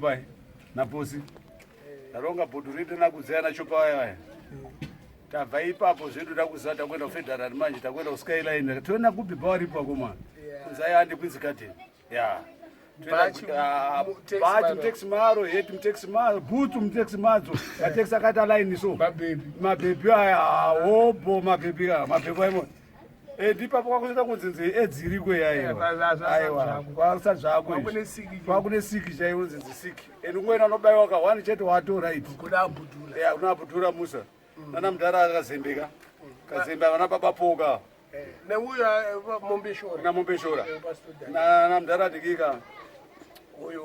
Pai naposi taronga bhodho redu nakudzaya nachopa vaya vaya tabva ipapo zvedu takuziva takuenda kufederal manje takuenda kuskyline toenda kupi bawaripo akomana kunzi aya ande queens garden ya Bhachi, bhachi maro. mutaxi maro heti mutaxi maro bhutsu mutaxi madzo mataxi akaita line so Mabhebhi. mabhebhi aya hobho mabhebhi aya mabhebhi aimo ndipapo kwakuzoita kunzi nzi edziriko Eh, aiwa zvako. kwasati zvako Kwakune izvi. siki chaiwo. kwakune siki chaiwo nzinzi siki and ungoenda unobayiwa ka one chete wato right Kuna abudula. ya kuna abudura musa nana mudhara akazembeka kazembe vana baba poka Eh, neuyo eh, mombeshora. kuna mombeshora Eh, Pastor Daniel. nana mudhara adikika uyu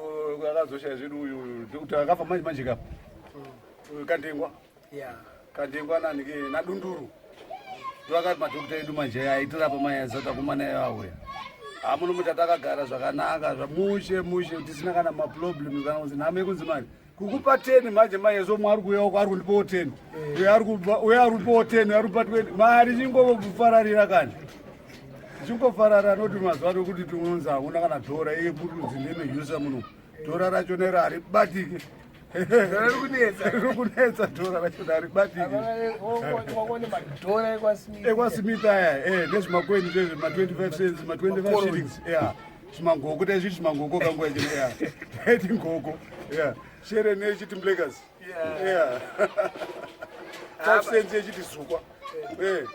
akazoshaya zvedu uyu kuti akafa manje manje kapa uyu kandengwa Yeah. kandengwa nanike nadunduru ndoakati madhokota edu manje aitirapa mayazata kumana yauya hamunomuti atakagara zvakanaka zvamushe mushe tisina kana maproblem kana kunzi nhamo yekunzi mari kukupa 10 manje mayeso umwe ari kuuya uko ari kundipawo 10 uyo ari kupa uyo ari kupawo 10 uyo ari kupa 20 mari chingofararira kani chingofarara noti mazuva ano kuti tinonzi hakuna kana dhora iye kurudzi ndemeyusa muno dhora racho nero haribatiki. Dhora riri kunetsa. Riri kunetsa dhora racho haribatiki. Wakone madhora ekwaSmith. EkwaSmith aya eh nezvimakweni zvezvi ma 25 cents, ma 25 shillings, yeah, zvimangoko taizviti zvimangoko kanguva chino, yeah, taiti ngoko, yeah, shere nechiti mblakers, yeah, 5 cents yechiti zukwa, eh.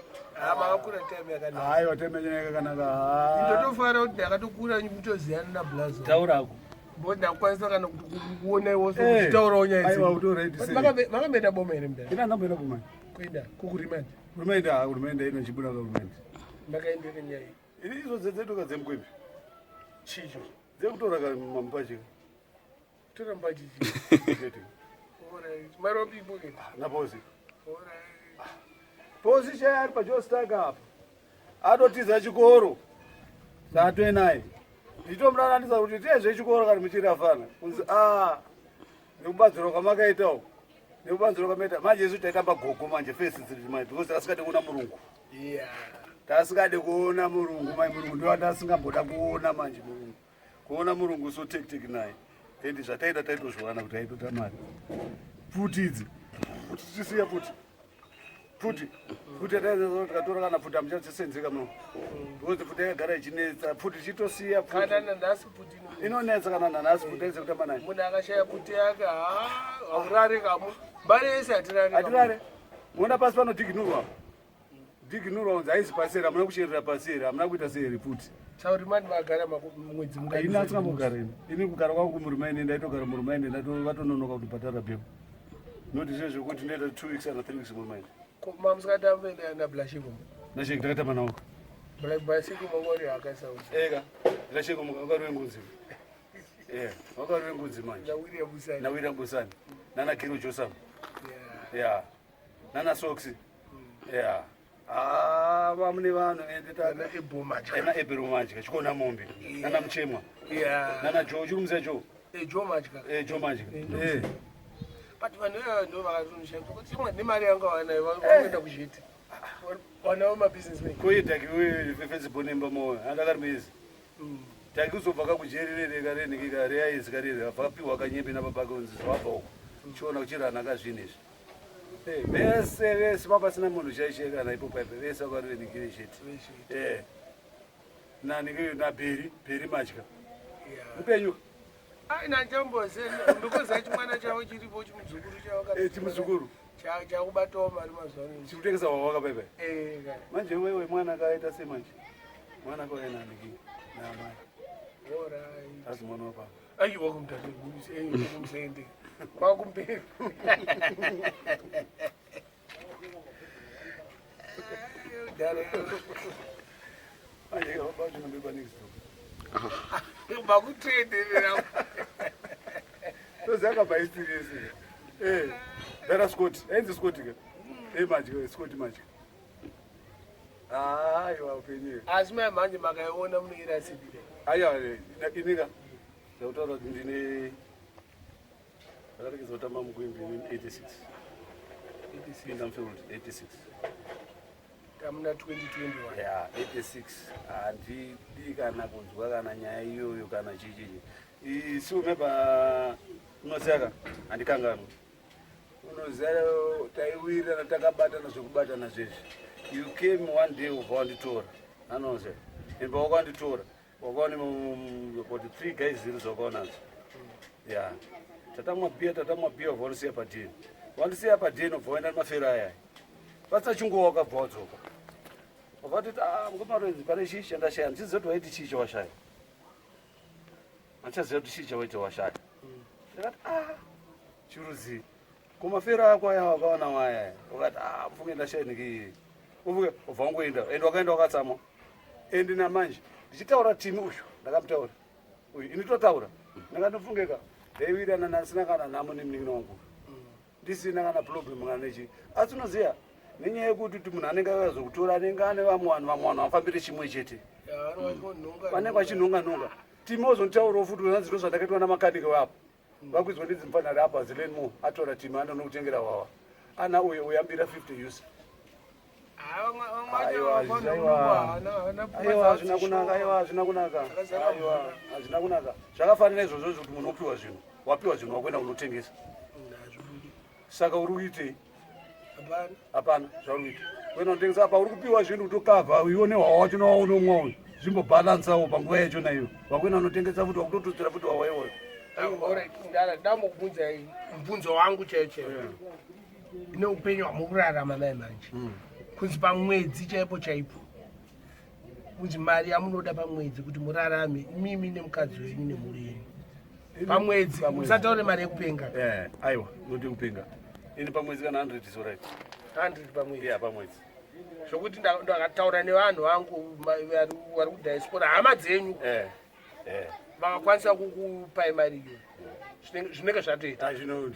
Ah, makakura time yakanaka. Haiwa, time yacho yakanaka. Ndotofara kuti ndakatokura mutoziyana naBlazo. Taurako. Bo ndakukwanisa kana kuti kuona iwo so Eh, kuchitaurawo nyaya aiwa, idzi. utori But right. makamboenda boma here mudhara? Ina ndamboenda kumai. Kuenda kukurimandi. Hurumende, ah, hurumende inochibuda kahurumende. Makaendere nyaya iyi. Izo dzedu kadzemkwembi. Chicho. Dzekutora kamamupachika. Tora mbachichi. Alright. Mari wapipocket. Naposi. Alright. Posi chai ari pajostaka apa. Atotiza chikoro. Satwe naye. Nditomurarandisa kuti tiye zvechikoro kana muchiri afana. Kunzi ah nekubanzuro kwamakaita uko. Nekubanzuro kwamaita. Manje isu taitamba gogo manje first dziri manje because tasikade kuona murungu. Tasikade kuona murungu mai, murungu ndiwo atasingamboda kuona manje murungu. Kuona murungu so tek tek naye. And zvataita taitozviwana kuti aitota mari. Pfuti idzi. Pfuti tisiya pfuti. Pfuti. Pfuti yataita tikatora kana pfuti hamuchasenzeka muno. Because pfuti yakagara ichinetsa. Pfuti chitosiya pfuti. Kana nanhasi pfuti inonetsa, kana nanhasi pfuti aise kutamba nayo. Munhu akashaya pfuti yake, haurare kamu. Mbare yese hatirare. Hatirare. Muona pasi panodhiginurwa. Dhiginurwa unzi haisi pasi here, hamuna kucherera pasi here, hamuna kuita sei pfuti. Saurimani magara mwedzi mungani? Ini asingambogara ini. Ini kugara kwangu kumurumaine, ndaitogara murumaine, vatononoka kuti bhadhara bhebho. Noti zve zvekuti ndoita 2 weeks kana 3 weeks murumaine. Mamusikatamba naBlashiko? Nasheki takatamba nawo. Blashiko mangori akasauti. Eka, Blashiko wakariwe ngunzi. Yeah, wakariwe ngunzi manje. NaWilliam Busani. NaWilliam Busani. Nana Kiro Josam. Yeah. Nana Soxy. Yeah. Ah, vamune vanhu ende Nana Ebomadya. Ena Eberomadya, chikona mombe. Nana Muchemwa. Nana Joe, chirumusa Joe. Joe Madya. Eh, Joe Madya. Eh. But vanhu ivava ndo vakatonisha kuti imwe nemari yanga vanayo vanoenda kuzheti. Vana vemabusinessmen. Koye taki we fefezi bonemba moyo. Andakari mezi. Taki uzobva kakujeri rere kareneke kareaisi karere vakapiwa kanyembe nababa kunzi wabva uko. Chiona kuchirana kazvinhu izvi. Eh, vese vese papasina munhu chaishe kana ipo paipe vese vakarenekire chete. Eh. Nani na Bheri, Bheri Madya. Mupenyu. Aina njambose ndikuziva chimwana chavo chiripo, chimuzukuru chavo. Eh, chimuzukuru. Chakubatawo mari mazuva ano. Chikutengesa wawaka paipai. Eh, kana. Manje wewe mwana kaita sei manje? Mwana kauya naniki naamai. Alright. Asi mwana wababa. Aiwa, kumutatu kumusende. Kwakumberi. Dare. Manje baba chinombe next door. Makutenderera. Tozi akabva history yese. Eh, Dara Scott, enzi Scott ke. Eh manje, Scott manje. Aiwa, upenyu. Asi mai manje makaiona munoirasipire? Aiwa, inika. Ndakutaura kuti ndine ndakarekeza kutamba mukwimbi in 86. Pinda mufield 86. Tamuna 2021. Ya, 86. Handidi kana kunzwa kana nyaya iyoyo kana chichichi. Isu meba Unoziva handikanganwi. Unoziva taiwirirana takabatana zvekubatana zvezvi. You came one day ubva wanditora. Anoziva. And pawakanditora wakaona about three guys ziri zvawakaonadzo. Yeah. Tatamwa beer, tatamwa beer ubva wandisiya padheni. Wandisiya padheni ubva waenda nemafero aya. Pasina chinguva wakabva wadzoka. Wabva watoti ah mukoma Renzi pane chii chandashaya. Ndichiziva kuti waiti chii chawashaya. Andichaziva kuti chii chawaita washaya. Ndakati ah chirudzi ko mafero ako aya wakaona waya wakati ah mfunge ndashaya niki uvuke ubva wangoenda and wakaenda wakatsamwa and namanje ndichitaura timi uyu ndakamutaura uyu ini totaura ndakandofungeka ndaiwirirana nasina kana nhamo nemunin'ina wangu ndisina kana problem kana nechi asi unoziva nenyaya yekuti kuti munhu anenge auya zokutora anenge ane vamwe vanhu vamwe vanhu vafambire chimwe chete vanenge vachinhonga nhonga timi ozonditaurawo futi unanzi ndo zvandakaitwa namakanika weapo vakuidzwa ndidzi mufanira apa zilenmo atora timi anonokutengera wawa ana uyo uyambira 50 us Aiwa, hazvina kunaka, aiwa, hazvina kunaka, aiwa, hazvina kunaka. Zvakafanira izvozvo zvekuti munhu opiwa zvinhu, wapiwa zvinhu wakuenda kunotengesa. Saka uri kuitei? Hapana zvauri kuita. Kuenda kunotengesa apa uri kupiwa zvinhu kuti ukavha iwe nehwawa wacho nawaunomwa uyu zvimbobhalansawo panguva yacho naiyo. Wakuenda kunotengesa futi wakutotutsira futi wawa iwoyo. Ndambokubvunzai mubvunzo wangu chaiyo chaiyo. Neupenyu hwamukurarama mai manje kunzi pamwedzi chaipo chaipo kunzi mari yamunoda pamwedzi kuti murarame imimi nemukadzi wenyu nemhuri yenyu pamwedzi musataure mari yekupenga. Aiwa, noti kupenga ini pamwedzi kana 100 is alright. 100 pamwedzi? Yeah, pamwedzi. Zvokuti ndakataura nevanhu vangu vari kudiaspora, hama dzenyu, vakakwanisa kukupai mari iyoyo, zvinenge zvatoita. Ah, zvino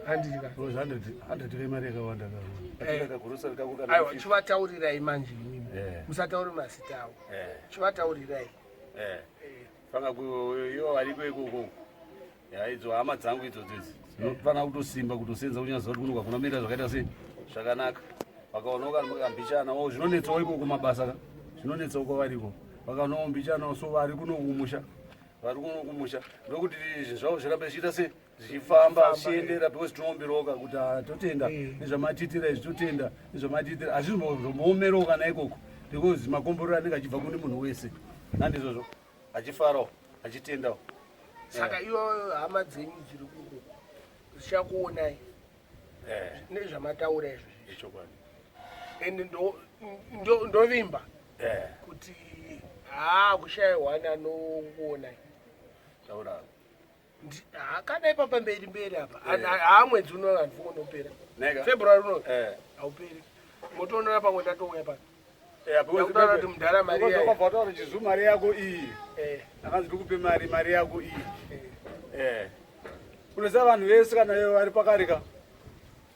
Handika. Because 100 remari yakawanda. Kagurusa kako kana Aiwa, chivataurirai manje imimi. Musataure mazita avo. Chivataurirai. Fanga ivo variko ikoko. Ya, idzo hama dzangu idzodzo idzi dzinofanira kutosimba kutosenza kunyaziva kuti kuno hakuna mira zvakaita sei zvakanaka. Vakaonawo kambichana o zvinonetsawo ikoko mabasa ka zvinonetsawo kwavariko. Vakaonawo mbichana so vari kuno kumusha, vari kuno kumusha ndokuti zvinhu zvavo zvirambe zvichiita sei zvichifamba zvichiendera because tinoomberoka kuti ah, totenda nezvamatiitira izvi, totenda nezvamatiitira. Hazvizomboomerawo kana ikoko because makomborero anenge achibva kune munhu wese nandizvozvo achifarawo achitendawo. Saka ivo hama dzenyu dziri kuko dzichakuonai nezvamataura izvo. Ichokwadi. Ende ndovimba kuti haa kushaya one anokuonai. Taura. Kana ipapa mberi mberi apa haa mwedzi uno handifunga unopera. Neka. February uno Eh. hauperi, motoonera pamwe ndatouya pano. Because Ndakutaura kuti mudhara mari because yayo. wakabva wataura chizu mari yako iyi. Akanzi ndikupe mari, mari yako iyi. Unoziva vanhu vese kana vari pakarika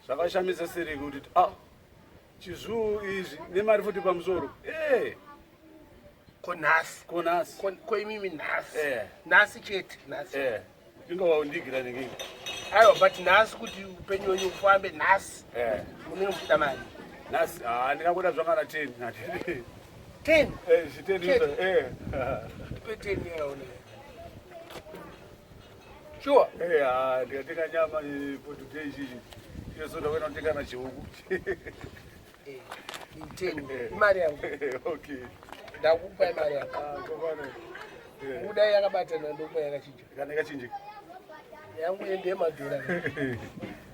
zvakashamisa sereki kuti ah chizu izvi nemari futi pamusoro. Ko nhasi? Ko nhasi. Ko imimi nhasi? Nhasi chete, nhasi. Inga waundigira nengei. Aiwa, but nhasi kuti upenyu wenyu ufambe nhasi munenge muchida mari. Nhasi ah ndingakuda zvangana 10 na 10? 10. Chete. Tipe 10 yaona. Sure. Ah, ndikatenga nyama for today ichichi. Iyo soda kuenda kutenga na chihuku. 10 imari yangu. Okay. Ndakupa imari yangu. Ah, kokwana. Kudai yakabatana ndokupa yakachinja. Kana yakachinjika. Yangu ndeyemadhora.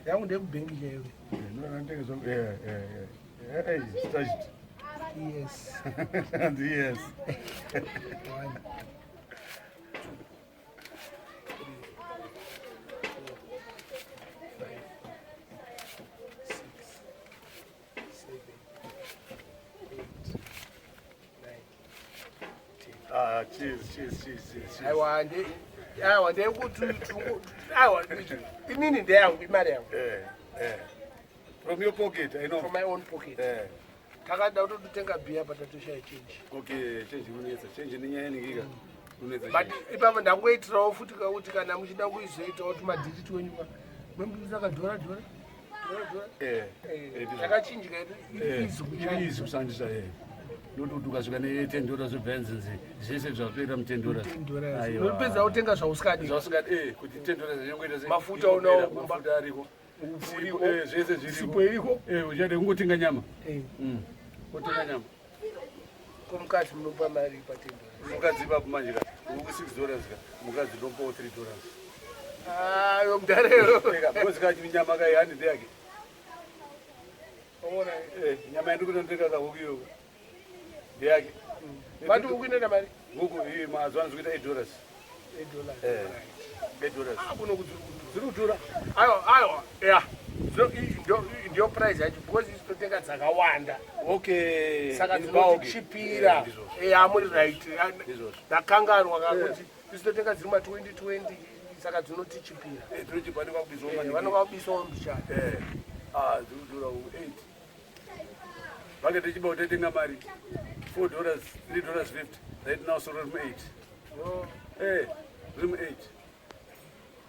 Yangu ndeyekubhengi chaiyo. No, ndinge zvangu. Hey, touched. Yes. And yes. 1, 2, 3, 4, 5, 6, 7, 8, 9, 10. Ah, cheers, cheers, cheers, cheers, cheers. Aiwa, aiwa, ndeyekuti aiwa, inini ndeyangu, imari yangu. From your pocket, I know. From my own pocket. Takada kutotenga bhiya patatoshaya change. Okay, change unetsa. Change nenyaya inengika. Unetsa. But ipapo ndangoitirawo futi kakuti kana muchida kuizoitawo tumadhiriti wenyu ka memudisa dhora dhora dhora dhora. Yakachinjika, iri easy Iri easy kushandisa. Kushandisa. Noti kuti ukasvika ne10 dollars ubva nzinzi zvese zvatoita mu10 dollars. $10. Unopedza kutenga zvausikadi. Zvausingadi, kuti 10 dollars inongoita sei? Mafuta unawo kumba. Mafuta ariko. Upfu Sipo, uriko. zvese zviriko. Sipo iriko. Uchade kungotenga nyama. Kutenga nyama. Ko mukadzi munopa mari pa10 dollars? Mukadzi ipapo manje ka, huku 6 dollars ka, mukadzi ndopawo 3 dollars. Ayo mudarero. Because kachi nyama kai handi ndeyake. Ona. Nyama yandikunotenga kahuku iyo ndeyake. Mati huku inoita mari? Huku iyi mazuva ano zikuita 8 dollars. 8 dollars. 8 dollars. Ah, kuno kudziri kudhura. Dziri kudhura. Aiwa, aiwa, ya. So ndiyo price yacho because isu totenga dzakawanda. Saka In bulk. dzinotichipira. Ndizvozvo. Ya, muri right. Ndizvozvo. Ndakanganwa kakuti isu totenga dziri ma 2020, saka dzinotichipira. Dzinochipa nekwakubisawo maningi. Vanonga mbichana. Ah, dziri kudhura huku 8. Vake tichiba kutotenga mari 4 dollars, 3.50 dollars. Right now soro rimi 8. Rimi 8.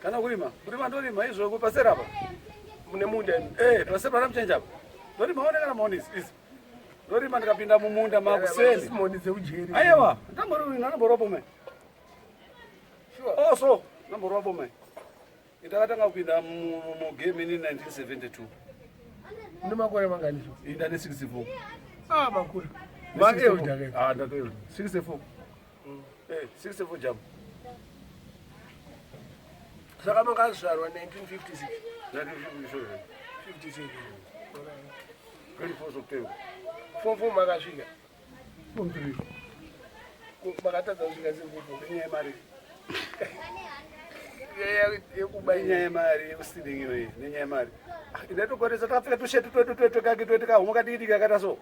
Kana kurima, kurima ndorima izvoko pasera apa. Mune munda imi? Pasera pana muchenje apa. Ndorima one kana maonisi izi. Ndorima ndikapinda mumunda makuseni. Moni dzeujeri. Aiwa, ndambori ndamboropo me. Sure. Oh so, ndamboropo me. Ndakatanga kupinda mugame in 1972. Mune makore manganiso? Inda ne 64. Ah, makuru. Maelder ke. Ah, ndatoelder. 64. 64 jam. Saka makazvarwa 1956? 1957. 57. 24 September. Form 4 makasvika? Form 3. Makatadza kusvika seform 4? Nenyaya yemari. Yekuba? Nenyaya yemari yekustealing iyoyi, nenyaya yemari. Ndaitogoresa takapfeka tusheti twetu twetu kake twetu kahomwe kadiki kakaita so.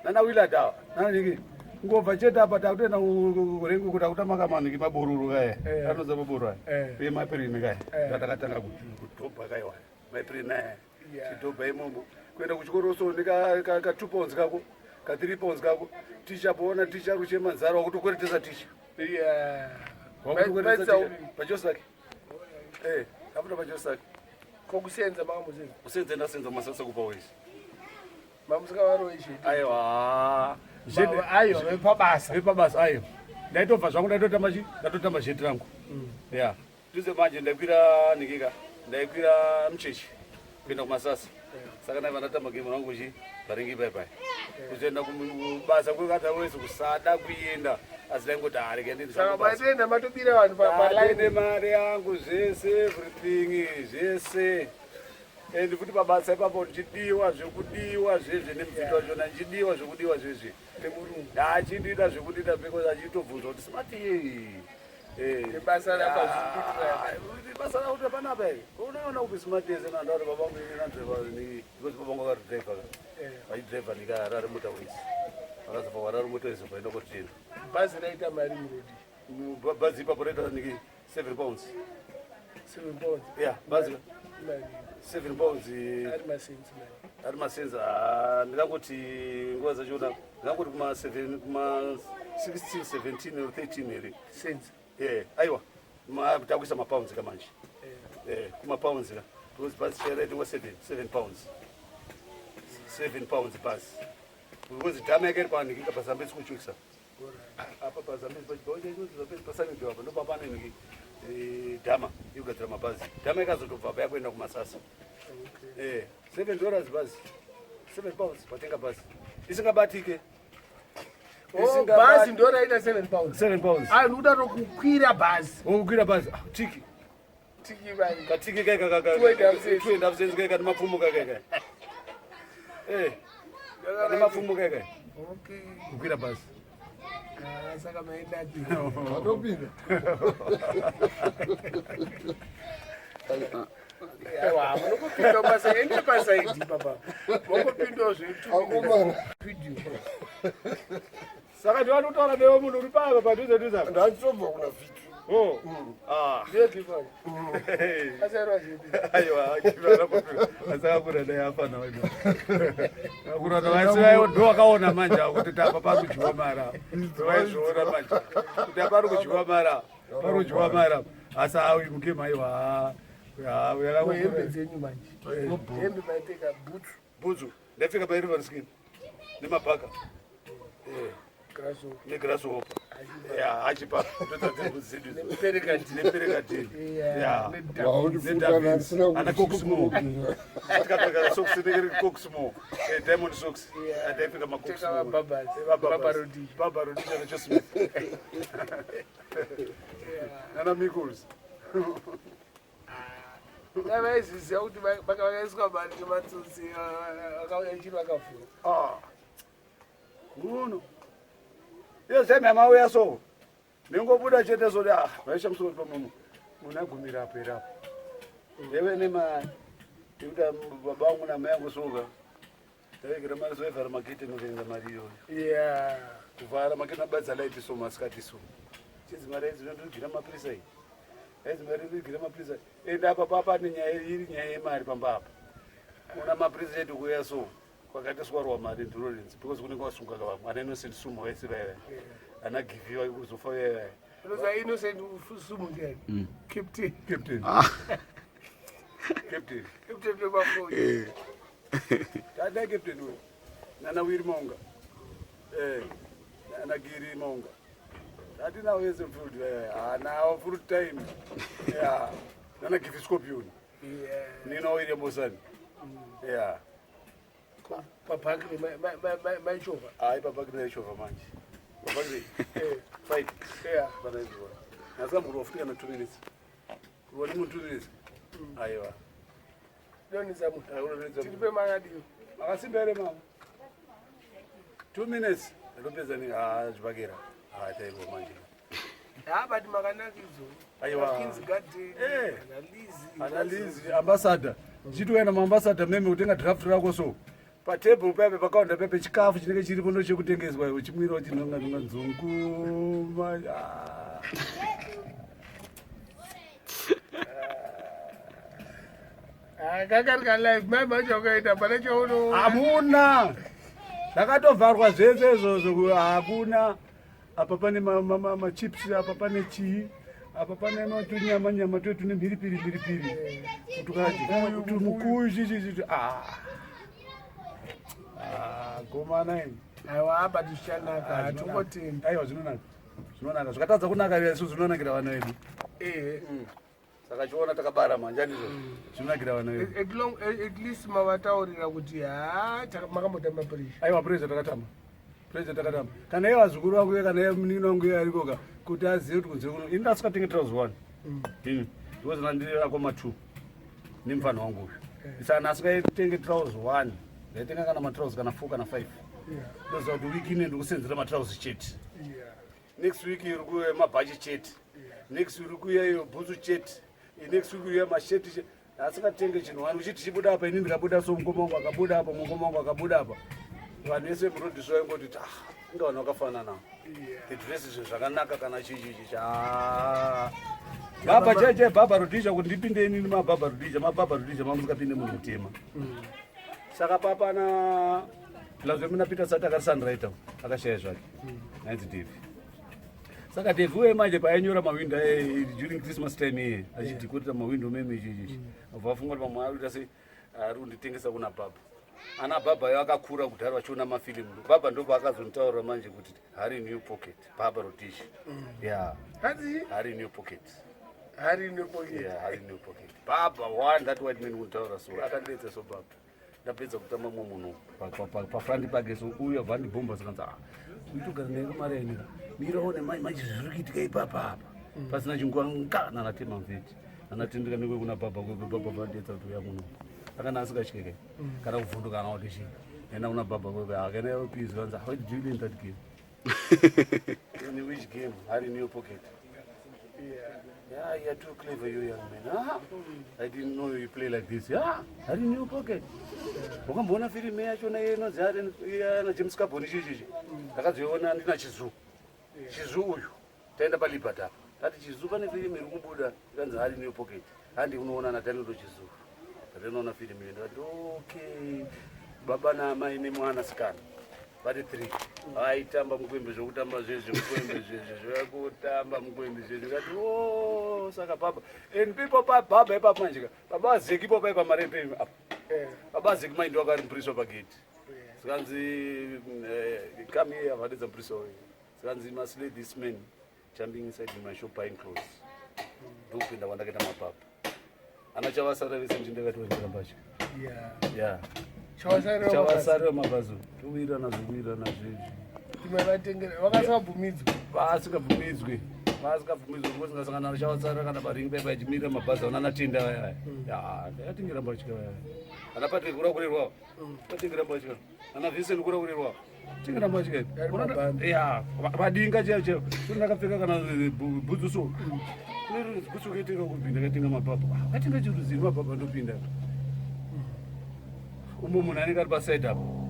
Nana Willard awa. Nana niki. Ngobva chete apa takutoenda kurengu kuti akutama kamaniki mabororo kaya. Anodza mabororo aya. Uye mapirini kaya. Takatanga kudhobha kaiwa. Mapirini aya. Chidhobha imomo. Kuenda kuchikoro so neka ka 2 pounds kako, ka 3 pounds kako. Ticha poona ticha ruchema nzara wakutokweretesa ticha. Wakutokweretesa ticha. Pachosaki. Kafuta pachosaki. Kokusenza makamusenza? Kusenza ndasenza masasa kupa wezi. Mamusikavaroi chete? Aiwa. Aiwa, vepabasa. Vepabasa, aiwa. Ndaitobva zvangu ndaitotamba chi? Ndatotamba zheti rangu. Ya. Tuze manje ndaikwira nikika. Ndaikwira muchechi kuenda kumasasa. Saka ndaiva ndatamba game rangu chi paringi pai pai. Kuzoenda kubasa kwekata wese kusada kuenda. Asi ndaingoti areke ndini Saka zvangu basa. maitoenda matobira vanhu palaini? Ndine mari yangu zvese, everything zvese. And futi pabasa ipapo ndichidiwa zvekudiwa zvezve nemubvito wachona, ndichidiwa zvekudiwa zvezve. Nemurungu? Achindida zvekudida because achitobvunza kuti smart yei. Nebasa rako hazviri. Basa rako kuti panapa here unoona kupi smart yese nandauri babangu ini nadriver ni because babangu akadriver vachidriver nikaHarare Motorways, vakazobva kuHarare Motorways vaenda kotena. Bhazi raita mari murodi? Bhazi ipapo raita niki 7 pounds. 7 pounds? Ya, bhazi. Mari? 7 pounds. Ari masensi mari? Ari masenzi, ndingangoti nguva dzachona ndingangoti kuma 7, kuma 16, 17 or 13 here. Sensi? Aiwa, takuisa mapounds kamanje. Kumapounds ka, because bhazi charaitengwa 7, 7 pounds, 7 pounds bhazi, because dhama yake iri panhikika paZambezi kuchukisa apa, paZambezi pachibhawa chacho Zambezi pasanidho apa ndopapane niki dhama yekugadzira mabhazi. Dhama ikazotobva apa yakuenda kumasasa. $7 bhazi, 7 pounds watenga bhazi isingabatike. Oh, bhazi ndo raita 7 pounds? 7 pounds. Ayo ndikuda tokukwira bhazi. Ukukwira bhazi, ah, tiki. Tiki mari? Katiki kai. 2.5 cents. 2.5 cents kai, kati mapfumo kai kai kane mapfumo kai kai. Kukwira bhazi. Ah, saka maendapi? Atopinda. Aiwa, munongopindawo pasaidi, ende pasaidi papa mongopindawo. Akomana. Zvevideo. Saka ndiwanotaura newe munhu uri papa padhuze dhuze apa. Ndachitobva kuna Vhiki. Oh. Ah. Ndiyekifana asairwa zvepi? Aiwa, asakakura dai afana akura ndo wakaona manje kuti tapa pari kudyiwa mara, waizviona manje kuti apa pari kudyiwa mara, pari kudyiwa mara, asi auyi mugame, aiwa. Hembe dzenyu manje, hembe maipfeka bhutsu? Bhutsu ndaipfeka pairivan skin nemabhaka. Negrasshopper. Ya, achipa ndodzadziri neperekadini. Waundifuta ndisina. Ana Coxmo. Tikapfeka socks inenge Coxmo, diamond socks. Ataipfeka Teka Babas. Baba Rudisha. Baba Rudisha nacho Smith nana Mickles. Dai vaiziziva kuti vakaiswa mari nematsotsi vakauya chiri vakavhura. Ah. Uno iyo zeme mauya so ningobuda chete so, ah, vaisha musoro pamumu munagumira apo irapo ndeve nemari ekuti baba vangu namai angu soka tavegira mari soivhara magete nokuenda mari iyoyo. Kuvhara magete nabatsa light so masikati so chidzi mari idzi ndogira mapurisa iyi, aidzi mari ndogira mapurisa. Ende apa papa nenyaya iri nyaya yemari pamba apa una mapurisa edu kuuya so kwakaitoswarwa mari ndinorenzi because kunenge wasunga vamwe ana Innocent Sumo vese vaiva ana Giviwa kuzofa vaiva. Unoziva Innocent Sumu ndiani? Captain. Captain, captain. Captain wemafoni. Tadai captain uyu nana Wiri Maunga, nana Giri Maunga, tatinawo vese mufield anawo full time ya nana Givi Scorpion. Nina William Bosani ya. Pabhakiri maichovha? Hayi, pabhakiri naichovha manje pabhakiri fight. Panaizuva nasamurwa futi kana 2 minutes, kurwa nemunhu 2 minutes, aiwa. Donisa munhu. Unonetsa. Tiri pemakadiwo. Makasimba here mama? 2 minutes ndopedza ni ha zvibakera ha tairwa manje. Ha, but makanakidzo. Aiwa. Kings Garden. Analizi. Analizi Ambassador chitoenda muAmbassador meme kutenga draft rako so patable pepe pakaunda pepe chikafu chinenge chiripo ndochekutengeswa iwe chimwira uchinonga nonga nzungu ah. Kakari kalife mai macho wakaita pana chauno. Hamuna, zvakatovharwa zvese izvozvo, hakuna. Apa pane machips, apa pane chii, apa pane matunyama nyama twetu nemhiripiri mhiripiri tumukuyu chichichi. Ah, gomana ini. Aiwa, apa tichanaka, hatongotenda. Aiwa, zvinonaka, zvinonaka. Zvakatadza kunaka isu zvinonakira vana vedu. Saka chiona takabara manje andizvo zvinonakira vana vedu. At least mavataurira kuti ha makambotamba pressure. Aiwa, pressure takatamba, pressure takatamba. Kana iye vazukuru vangu kana iye munin'ina wangu iye arikoka kuti azive kuti kunze kuno ini ndasikatengi trouser one ini because nandiri akoma two nemufana wangu uyu, saka nasingaitenge trouser one, ndaitenga kana matrousers kana four kana five. Ndoziva kuti wiki ine ndikusenzera matrousers chete. Next week iri kuuya mabhachi chete, next week iri kuuya iyo bhutsu chete, next week uya masheti chete. Asingatenge chinhu wani uchiti chibuda apa, ini ndikabuda so mukoma wangu akabuda apa, mukoma wangu akabuda apa, vanhu vese murodhiso vaingoti, ah, inga vanhu vakafanana. The dress zvinhu zvakanaka kana chichichi bhabha cheche bhabha Rudisha kuti ndipinde inini mabhabha Rudisha, mabhabha Rudisha mamusikapinde munhu mutema. Saka papana lazvemuna Peter sati akarisandraita akashaya zvake ainzi Davi. Saka Davi uye manje paainyora mawindo during Christmas time iye achidhikorita mawindo meme ichichichi abva afunga kuti pamwe arikuita sei, ari kunditengesa kuna bhabha. Ana bhabha yo akakura kudhara vachiona mafilimu. Bhabha ndo paakazonitaurira manje kuti Harry New Pocket, Bhabha Rudisha ya. Hanzi? Harry New Pocket. Hari nepocket. Yeah, Harry New Pocket. Baba one that white man kunditaura so akandidetsa so baba ndapedza kutamba mumwe munhu pafront pake so uyu abva andibhomba sikanzi, ah, uitogara naye kumareni miraone mai manje zviri kuitika ipapa apa pasina chinguva nga nanatema mveti nanatendeka nekwe kuna baba kwekwe baba vandetsa kuti uya muno akana asikatyeke kana kuvhunduka kana kuti chii enda kuna baba kwekwe akana please vanzi, how did you learn that game? In which game? Harry New Pocket. Yeah, you're too clever, you young man. Ah, I didn't know you play like this. Yeah, Harry New Pocket. Wakamboona firimu yachona inonzi na James Carbon chichichi? Ndakazoiona ndina Chizu. Chizu uyu. Taenda paLiberty apa. Tati Chizu pane firimu iri kubuda ikanzi Harry New Pocket. Handi unoona na Daniel Chizu. Ndinoona firimu iyo ndikati okay. Baba naamai nemwanasikana vari three vaitamba mukwembe zvokutamba zvezve mukwembe zvezve zvekutamba mukwembe zvezve ndikati o saka baba and people pababa ipapo manjika baba azeki ipo paipa marepe apa. Baba azeki mai ndo akari mupurisa pageti sikanzi, come here, avadedza mupurisa uyu. Zikanzi must let this man jumping inside my shop buying clothes. Ndokupinda kwandakaita mapapa. Ana chavasara vese ndindakatowengera mbatya. Yeah. Yeah. Chavasarira Chavasarira mabhazi. Towirirana zvekuwirirana zvezvi. Timwe vatengera vakasabvumidzwa. Vasingabvumidzwi. Vasingabvumidzwi because ndasangana nachavasarira kana paringi paipa achimirira mabhazi aona anatenda vaya vaya. Ya, ndakatengera mbatya vaya. Ana Patrick kura kurerwa. Patengera mbatya. Ana Vincent kura kurerwa. Tengera mbatya. Ari mabhandi. Ya, vadinga chaiyo chaiyo. Kuri ndakapfeka kana bhutsu so. Kuri bhutsu kaitenga kupi ndakatenga mapapa. Katenga chiruzini mapapa ndopinda. Umwe munhu anenge ari paside apo.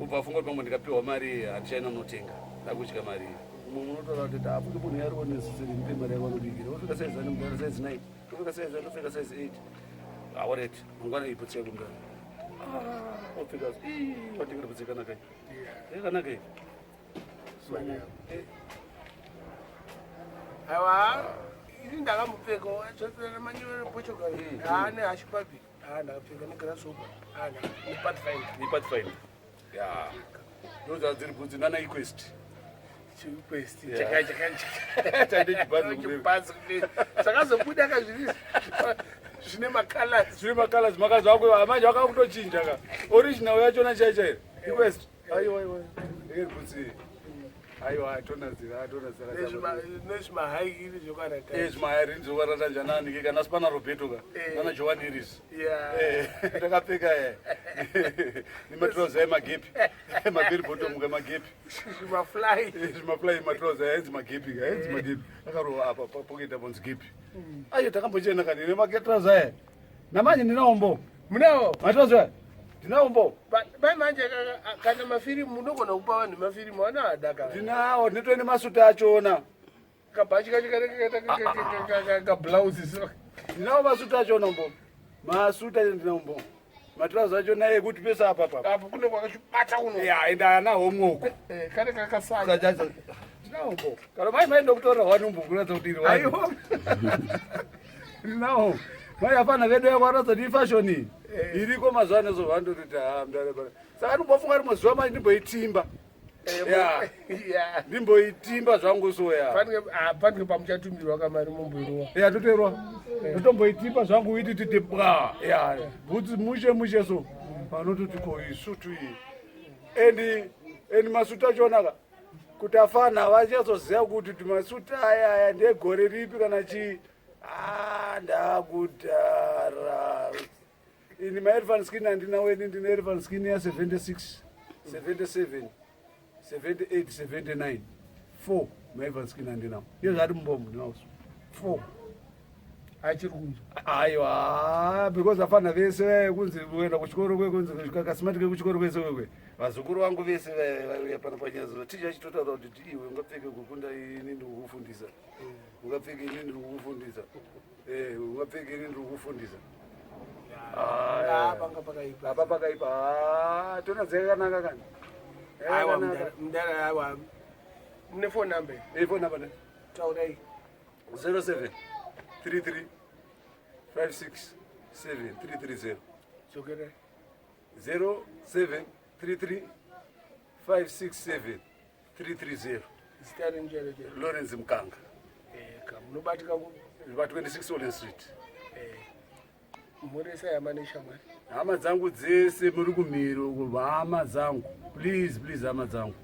Ubva afunga kuti pamwe ndikapiwa mari handichaina unotenga. Ndakudya mari. Umwe munotaura kuti afunge munhu yariwo necessary mupe mari yako anobikira. Wopfeka size 1 mudhara size 9. Wopfeka size 1 wopfeka size 8. Ah, alright. Mangwana iyi bhutsu yako mudhara. Ah, wopfeka. Ii, watengera bhutsu yakanaka iyi. Yakanaka iyi. So, eh, Aiwa, ini ndakambopfeka zvapera manyore Portugal. Ah, ne hashipapi. Ah, ndakapfeka ne grasshopper. Ah, ne Pathfinder. Ni Pathfinder. Yeah. Ndoza dziri bhutsu nana Equest. Chiquest. Yeah. Chaka chaka chaka. Chaide chibhazi kumberi. Chibhazi kumberi. Zvakazobuda kazviri zvine macolors. Zviri macolors makazi wako manje wakakutochinja ka. Original yachona chai chai. Equest. Aiwa aiwa. Iri bhutsu iyi. Aiwa tonazira tonazira. Nezvimahaikiri zvokanaka. Eh zvimahari nzokarata njanani ke kana sipana Roberto ka. Eh. Nana Joan Iris. Yeah. Eh ndakapfeka eh. Nematroza emagepi. Maberi bottom kamagepi. Zvimafly. Zvimafly matroza aenzi magepi ka aenzi magepi. Akarova apa pocket apo nzigepi. Ayo takambochena kani nematroza aya. Namanje ndinawo Munawo. Matroza aya. Ndinawo mbo. Bai manje kana mafirimu munogona kupa vanhu mafirimu vanoada Ndinawo ndinotoe nemasuta achona. kabhachi kacho kablouse so. Ndinawo masuta achona mbo. Masuta acho ndinawo mbo. Matroza acho naye kuti pese apa pa. Apo kune kwakachibata kuno. Ya enda ana homework. Eh, kane kakasanya. Ndinawo mbo. Kana mai mai ndokutora wani mbo kuratidza kuti iri wani. Aiwa. Ndinawo. Mai hapana vedu yakwaratidza kuti ifashion iyi. Iriko mazuva ano vandototi ha mudare bara. Saka ndimbofunga rimwe zuva manje ndimboitimba. Ya. Yeah. Ndimboitimba zvangu so ya. Pange pamuchatumirwa kamari mumboirowa. Ya totoerwa. Ndotomboitimba zvangu iti titi bwa. Ya. Bhutsi mushe mushe so. Panototi ko isutu iyi. And and masutu achona ka kuti afana vachazoziva kuti masutu aya aya ndegore ripi kana chii. Ah, ndakudhara. Ini maelephant skin handinawo ini ndine elephant skin ya 76, 77, 78, 79. 4 maelephant skin handinawo. Iye zvati mubombo ndinawo. 4. Achiri kunzwa. Aiwa, because afana vese kunzi kuenda kuchikoro kwekunzi kasimati kekuchikoro kwese kwekwe. Vazukuru vangu vese vaiuya pano panyazo. Ticha achitotaura kuti iwe ungapfeke kukunda ini ndikukufundisa. Ungapfeke ini ndikukufundisa. Eh, ungapfeke ini ndikukufundisa. Ah, panga pakaipa. Apa pakaipa. Ah, tona dzakanaka kani. Aiwa mudara aiwa. Mune phone number. Eh, phone number ne? Taurai. 07 33 56 7 330. Dzokerai. 07 33 567 330. Zita renyu chairo chairo. Lawrence Mukanga. Eh, ka munobatika ku Pa 26 Olen Street. eh mhoresa hama neshamwari. Hama dzangu dzese muri kumhiri uko, hama dzangu. Please, please hama dzangu.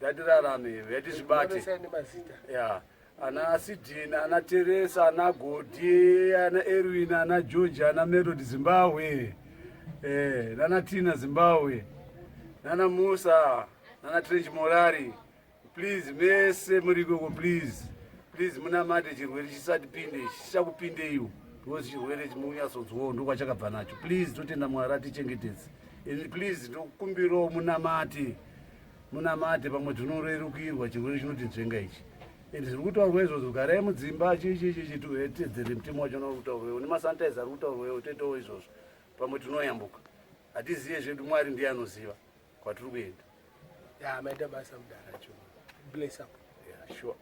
Ngatirarame, ngatizvibate. Mhoresai nemazita. Ya. Ana Sidina, ana Teresa, ana Godi, ana Erwin, ana George, ana Melody Zimbabwe. Eh, nana Tina Zimbabwe. Nana Musa, nana Trench Morari. Please mese muri ikoko please. Please munamate chirwere chisatipinde, chisakupindeiwo. Because chirwere chimunyatsonzwawo ndokwachakabva nacho. Please totenda Mwari atichengetedze. And please ndokumbirawo munamate. Munamate pamwe tinorerukirwa chirwere chinoti nzvenga ichi. And zviri kutaurwa izvozvo garai mudzimba chichichichi tedzere mutemo wachona uri kutaurwewo nemasanitizer ari kutaurwewo toitawo izvozvo pamwe tinoyambuka hatiziye zvedu Mwari ndiye anoziva kwatiri kuenda. Ya, maita basa mudara. Bless up. Yeah, sure.